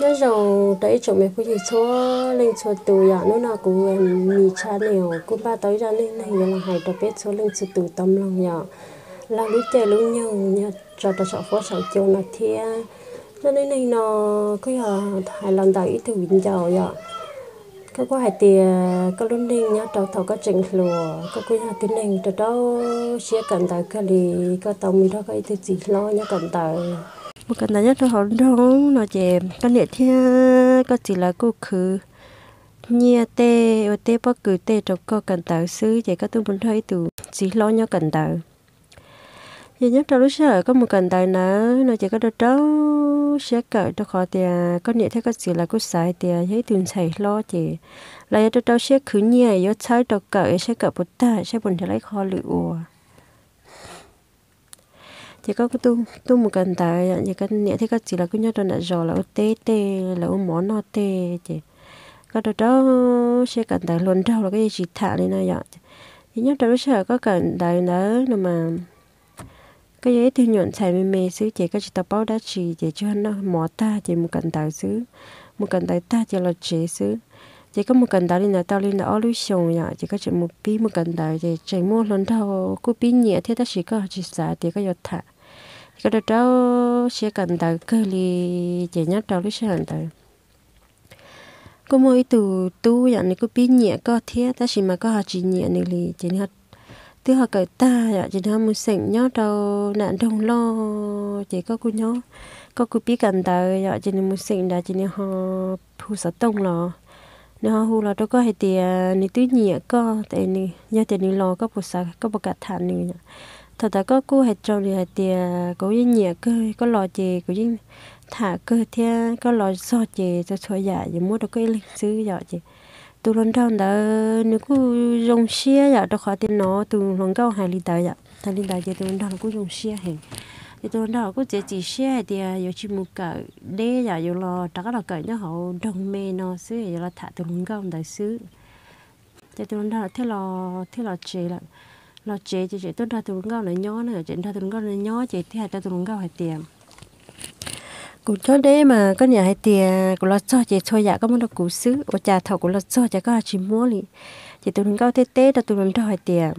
Nyob zoo rau ib tsoom me phooj ywg txhua leej txhua tus yom, hnub no kuv Mim Channel kuj npaj tau ib zaj neej neeg yuav los hais rau peb txhua leej txhua tus tau mloog yom. Laug lub caij lub nyoog yog tso rau saum huab saum cua no thiab. Zaj neej neeg no kuj yog hais los ntawm ib tug viv ncaus yom. Koj kuj hais tias koj lub neej nyob rau thaum koj tseem hluas, koj kuj yog tug neeg rau rau siab kawm ntawv kawg li, koj tau mus nrog koj ib tug txiv hlob nyob kawm ntawv. Mus kawm ntawv nyob rau hauv nroog no ces koj niam thiab koj txiv lawv kuj khwv nyiaj tej ua teb pob kws tej rau koj kawm ntawv xwb, ces koj tuaj mus nrog ib tus txiv hlob nyob kawm ntawv. Ces nyob rau lub sij hawm koj mus kawm ntawv ntawd no ces koj rau rau siab kawm rau qhov tias koj niam thiab koj txiv lawv kuj xav hais tias yog ib tug ntxhais hlob ces lawv yuav rau rau siab khwv nyiaj yuav txhawb rau kawm saib kawm puas tag saib puas nrhiav tau ib qho hauj lwm ua. Ces koj kuj tuaj mus kawm ntawv, ces koj niam thiab koj txiv lawv kuj nyob rau nram zos lawv ua teb tej lawv ua mov noj tej ces koj rau rau siab kawm ntawv, hluas nraug los koj yeej tsis tham li no yom. Ces nyob rau lub sij hawm koj kawm ntawv ntawd no mas koj yog ib tug nyuam ntxhais me me xwb ces koj tsis tau paub dab tsi ces tsuas noj mov tag ces mus kawm ntawv xwb, mus kawm ntawv tag ces los tsev xwb. Ces koj mus kawm ntawv li ntawd tau li ntawm ob lub xyoos yom, ces koj tseem mus pib mus kawm ntawv ces tseem muaj hluas nraug kuj pib nyiam thiab tab sis koj tsis xav tias koj yuav tham, ces koj rau rau siab kawm ntawv kawg li. Ces nyob rau lub sij hawm ntawd kuj muaj ib tug tub yom, nws kuj pib nyiam koj thiab tab sis mas koj ho tsis nyiam nws li ces nws twb ho kawm tag yom, ces nws ho mus xeem nyob rau nram nroog loj ces koj kuj nyob, koj kuj pib kawm ntawv yom, ces nws mus xeem ntawd ces nws ho hu xov tooj los, nws ho hu los rau koj hais tias nws twb nyiam koj, yog tias nws los koj puas xav, koj puas kam tham nws yom. Thaum ntawd koj kuj hais rau nws hais tias kuv yeej nyiam kawg, koj los ces kuv yeej tham kawg thiab, koj los txog ces txhua txhua yam yuav muab rau koj ib leeg xwb yom. Ces tus hluas nraug ntawd nws kuj zoo siab yom, rau qhov tias hnov tus hluas nkauj hais li ntawd yom, hais li ntawd ces tus hluas nraug los kuj zoo siab heev. Ces tus hluas nraug los kuj txiav txim siab hais tias yuav tsis mus kawm deb yom, yuav los rov qab los kawm nyob hauv nroog me no xwb, yuav los tham tus hluas nkauj ntawd xwb. Ces tus hluas nraug thiaj los, thiaj los tsev lawm. Los tsev ces tseem tuaj nrog tus hluas nkauj ntawd nyob na, tseem nrog tus hluas nkauj ntawd nyob ces thiaj hais rau tus hluas nkauj hais tias kuv nyob deb mas koj niam hais tias kuv los txog ces txhua yam koj muab rau kuv xwb, ua cas thaum kuv los txog ces koj ho tsis muab li. Ces tus hluas nkauj thiaj teb rau tus hluas nraug hais tias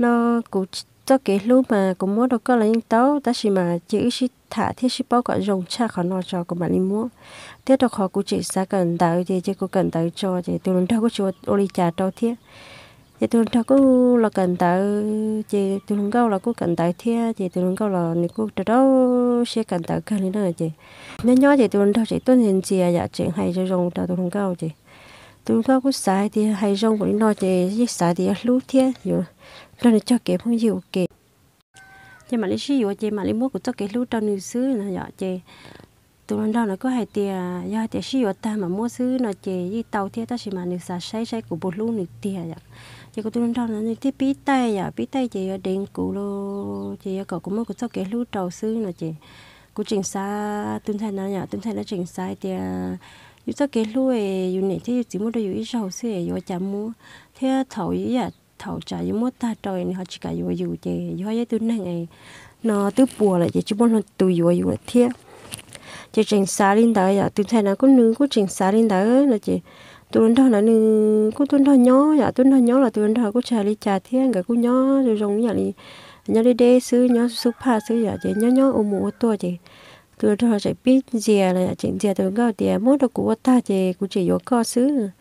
no kuv txoj kev hlub mas kuv muab rau koj los yeej tau, tab sis mas cia wb sib tham thiab sib paub kom zoo tshaj qhov no tso kuv mam li muab, thiab rau qhov kuv tseem xav kawm ntawv ces cia kuv kawm ntawv tso. Ces tus hluas nraug kuj tsis ua li cas rau thiab. Ces tus hluas nraug kuj los kawm ntawv, ces tus hluas nkauj los kuj kawm ntawv thiab, ces tus hluas nkauj los nws kuj rau rau siab kawm ntawv kawg li na. Ces nyob nyob ces tus hluas nraug tseem tuaj ntxias ntxias yom, tseem hais zoo zoo rau tus hluas nkauj ces tus hluas nkauj kuj xav hais tias hais zoo npaum li no ces yeej xav tias yuav hlub thiab yuav nrog nws cog kev phooj ywg ua ke. Ces mam li sib yuav ces mam li muab kuv txoj kev hlub rau nws xwb no yom. Ces tus hluas nraug no kuj hais tias yog hais tias sib yuav tag mam muab xwb no ces yeej tau thiab, tab sis mas nws xav saib saib kuv puas hlub nws tiag yom. Ces kuv tus hluas nraug no nws thiaj pib taij yom, pib taij ces yuav deev kuv los ces yuav kom kuv muab kuv txoj kev hlub rau xwb no ces kuv tseem xav, tus ntxhais no yom, tus ntxhais no tseem xav hais tias yus txoj kev hlub es yus niam thiab yus txiv muab rau yus ib zaug xwb es yuav ua cas muab, thiab thaum ib yam thaum tsam yus muab tag rau nws ho tsis kam yuav yus ces yus ho yog ib tug neeg es no twb puas lawm ces tsis muaj leej twg yuav yus lawm thiab. Ces tseem xav li ntawd yom, tus ntxhais no kuj nws kuj tseem xav li ntawd no ces tus hluas nraug ntawd nws kuj tuaj nrog nyob yom, tuaj nrog nyob los tus hluas nraug kuj tsis hais li cas thiab, nkawd kuj nyob zoo zoo ib yam li nyob deb deb xwb, nyob xub phaj xwb yom. Ces nyob nyob ua mus ua tuaj ces tus hluas nraug tseem pib ntxias los yom, tseem ntxias tus hluas nkauj tias muab rau kuv ua tag ces kuv tseem yuav koj xwb.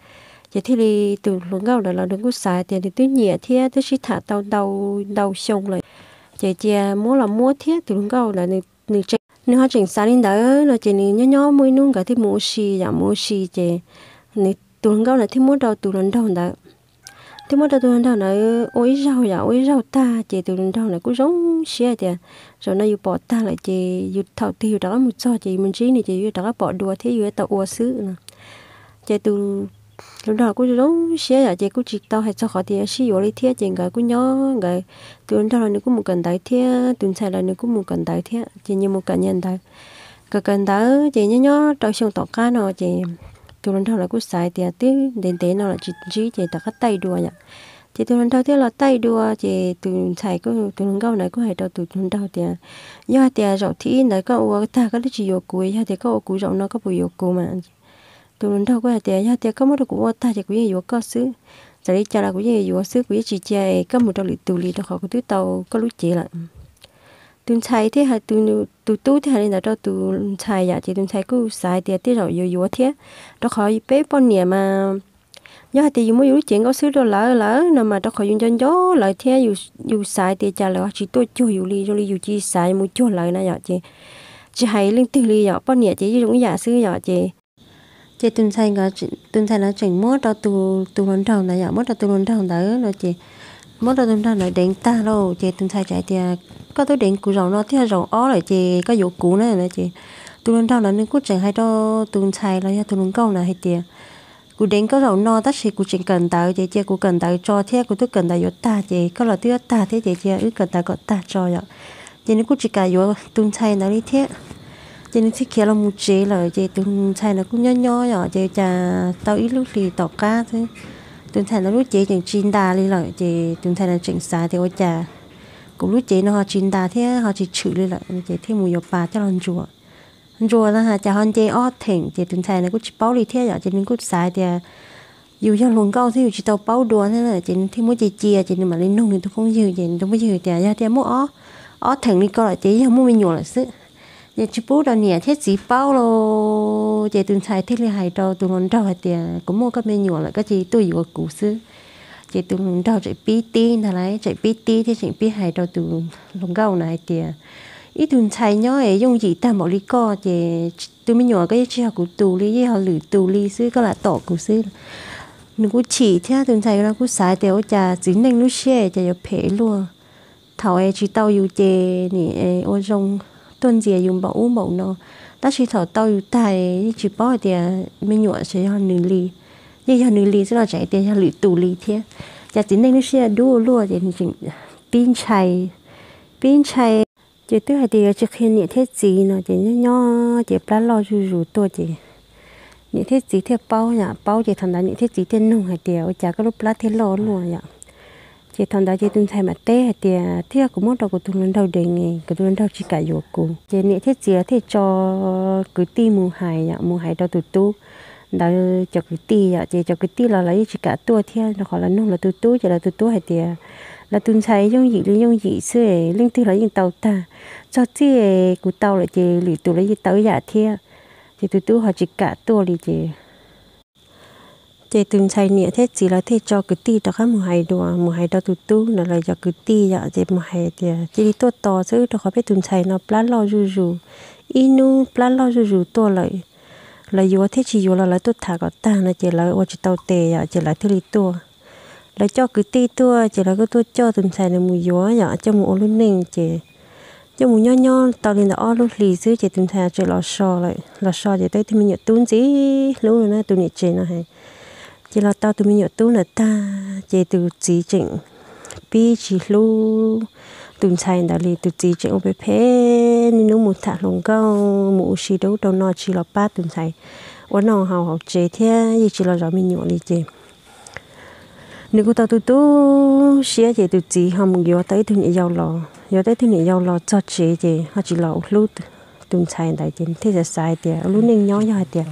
Ces thiaj li tus hluas nkauj ntawd los nws kuj xav tias nws twb nyiam thiab twb sib tham tau ntau ntau xyoo lawm, ces cia muab los muab thiab. Tus hluas nkauj ntawd nws tseem, nws ho tseem xav li ntawd no ces nws nyob nyob muaj ib hnub nkawd thiaj mus ua si yom, mus ua si ces nws tus hluas nkauj ntawd thiaj muab rau tus hluas nraug ntawd. Thiaj muab rau tus hluas nraug ntawd ua ib zaug yom, ua ib zaug tag ces tus hluas nraug ntawd kuj zoo siab tias zaum no yus pom tag lawm ces yus thaum twg yus rov qab mus txog ces yus mus ntsib nws ces yus rov qab pom dua thiab yus yuav tau ua xwb no. Ces tus hluas nraug kuj zoo siab yom, ces kuj tsis tau hais txog qhov tias sib yuav li thiab ces nkawd kuj nyob nkawd, tus hluas nraug los nws kuj mus kawm ntawv thiab, tus ntxhais los nws kuj mus kawm ntawv thiab ces nyias mus kawm nyias ntawv. Kawm kawm ntawv ces nyob nyob rau xyoo tom qab no ces tus hluas nraug los kuj xav tias twb ntev ntev no los tsis ntsib ces rov qab taij dua yom. Ces tus hluas nraug thiaj los taij dua, ces tus ntxhais, tus hluas nkauj ntawd kuj hais rau tus hluas nraug tias, yog hais tias zaum thib ib ntawd koj ua tag koj twb tsis yuav kuv, yog tias koj ua kuv zaum no koj puas yuav kuv mas? Tus hluas nraug kuj hais tias, yog tias koj muab rau kuv ua tag ces kuv yeej yuav koj xwb. Txawm li cas los kuv yeej yuav xwb, kuv yeej tsis cia es koj mus rau lwm tus li, rau qhov kuv twb tau koj lub cev lawm. Tus ntxhais thiaj hais, tus tub thiaj hais li ntawd rau tus ntxhais yom, ces tus ntxhais kuj xav tias tej zaum yuav yuav thiab, rau qhov peb poj niam mas yog hais tias yus muab yus lub cev nkauj xwb rau lawv, lawv no mas rau qhov yus nco nco lawv thiab yus xav tias cas lawv tsis tuaj cuag yus li, zoo li yus cia li xav mus cuag lawv na yom. Ces tsis hais leej twg li yom, poj niam ces yeej zoo ib yam xwb yom. Ces, ces tus ntxhais, tus ntxhais no tseem muab rau tus hluas nraug ntawd yom, muab rau tus hluas nraug ntawd no ces muab rau tus nraug ntawd deev tag lauj. Ces tus ntxhais tseem hais tias, koj twb deev kuv zaum no thiaj zaum ob lawm ces koj yuav kuv na no. Ces tus hluas nraug ntawd nws kuj tseem hais rau tus ntxhais los yog tus hluas nkauj ntawd hais tias, kuv deev koj zaum no tab sis kuv tseem kawm ntawv, ces cia kuv kawm ntawv tso thiab, kuv twb kawm ntawv yuav tag ces koj los twb yuav tag thiab ces cia wb kawm ntawv kom tag tso yom. Ces nws kuj tsis kam yuav tus ntxhais ntawd li thiab. Ces nws thiaj khiav los mus tsev lawm, ces tus ntxhais ntawd kuj nyob nyob yom, ces cas tau ib lub hlis tom qab xwb, tus ntxhais ntawd lub cev tseem tsis ntas li lawm. Ces tus ntxhais ntawd tseem xav tias, ua cas kuv lub cev no ho tsis ntas thiab ho tsis tshwm li lawm, ces thiaj mus yuav pas coj los ntsuas. Ntsuas na cas ho nce ob theem, ces tus ntxhais ntawd kuj tsis paub li thiab yom, ces nws kuj xav tias yus yog hluas nkauj thiab yus tsis tau paub dua thiab, ces nws thiaj muab cia cia, ces nws mam li nug nws tus phooj ywg, ces nws tus phooj ywg tias, yog tias muaj ob, ob theem li ko lawm ces yog muaj me nyuam lawm xwb, ces tsis pub rau niam thiab txiv paub lauj. Ces tus ntxhais thiaj li hais rau tus hluas nraug hais tias, kuv muaj koj me nyuam lawm, koj cia li tuaj yuav kuv xwb. Ces tus hluas nraug tseem pib tib ntag lauj, tseem pib tib thiab tseem pib hais rau tus hluas nkauj na hais tias, ib tug ntxhais nyob es yooj yim tag npaum li koj ces tus me nyuam koj yeej tsis yog kuv tus li, yeej yog lwm tus li xwb, koj lam tom kuv xwb. Nws kuj chim thiab, tus ntxhais no kuj xav tias ua cas txiv neej lub siab cas yuav phem luaj. Thaum es tsis tau yus ces nim ua zoo tuaj ntxias yus npaum ub npaum no, tab sis thaum tau yus tag yeej tsis paub hais tias me nyuam tsis yog nws li, yeej yog nws li xwb los tseem hais tias yog lwm tus li thiab. Cas txiv neej lub siab dub luaj, ces nws tseem pib ntshai, pib ntshai. Ces twb hais tias yuav tsis qhia niam thiab txiv no, ces nyob nyob ces plab loj zuj zus tuaj ces niam thiab txiv thiaj paub yom, paub ces thaum ntawd niam thiab txiv thiaj nug hais tias, ua cas koj lub plab thiaj loj luaj yom? Ces thaum ntawd ces tus ntxhais mam teb hais tias, thiab kuv muab rau kuv tus hluas nraug deev, kuv tus hluas nraug tsis kam yuav kuv. Ces niam thiab txiv thiaj tso kwv tij mus hais yom, mus hais rau tus tub ntawd cov kwv tij yom, ces cov kwv tij los lawv yeej tsis kam tuaj thiab, rau qhov lawv nug lawv tus tub, ces lawv tus tub hais tias, lawv tus ntxhais yooj yim li yooj yim xwb, leej twg los yeej tau tag, txog txij kuv tau lawm ces lwm tus los yeej tau ib yam thiab. Ces tus tub ho tsis kam tuaj li ces ces tus ntxhais niam thiab txiv lawv thiaj tso kwv tij rov qab mus hais dua, mus hais rau tus tub ntawd lawv cov kwv tij yom, ces mus hais tias cia li tuaj tos xwb, rau qhov peb tus ntxhais no plab loj zuj zus, ib hnub plab loj zuj zus tuaj lawm, lawv yuav thiab tsis yuav los lawv tuaj tham kom tag no ces lawv ua tsis tau tes yom, ces lawv thiaj li tuaj. Lawv coj kwv tij tuaj ces lawv kuj tuaj coj tus ntxhais ntawd mus yuav yom, coj mus ua lub neej ces coj mus nyob nyob tau li ntawm ob lub hlis xwb ces tus ntxhais tseem los so lawm, los so ces tau ib tug me nyuam tub ntxim hlub no na, tus niam tsev no hais. Ces los tau tus me nyuam tub ntawd tag ces tus txiv tseem pib tsis hlub tus ntxhais ntawd li, tus txiv tseem ua phem phem, niaj hnub mus tham hluas nkauj, mus ua si rau ub rau no tsis los pab tus ntxhais ua noj haus hauv tsev thiab yeej tsis los zov me nyuam li ces nws kuj tau tu tu siab ces tus txiv ho mus yuav tau ib tug niam yau los, yuav tau ib tug niam yau los txog tsev ces ho tsis los ua hlub tus ntxhais ntawd ces nws thiaj xav xav hais tias lub neej nyob yog hais tias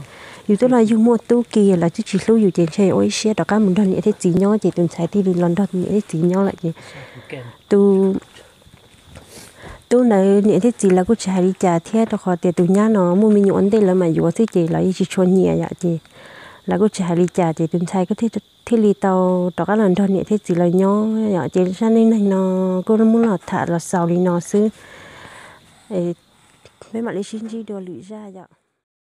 yus twb los yug muaj tub kiag lawv twb tsis hlub yus ces ntshe ua ib siab rov qab mus nrog niam thiab txiv nyob ces tus ntxhais thiaj li los nrog niam thiab txiv nyob lawm ces tus tub ntawd niam thiab txiv lawv kuj tsis hais li cas thiab, rau qhov tias tus nyab no muaj me nyuam ua ntej lawv mam yuav xwb ces lawv yeej tsis tshua nyiam yom, ces lawv kuj tsis hais li cas ces tus ntxhais kuj thiaj li tau rov qab los nrog niam thiab txiv lawv nyob yom. Ces zaj neej neeg no kuj muab los tham los xaus li no xwb. Peb mam li sib ntsib dua lwm zaj yom.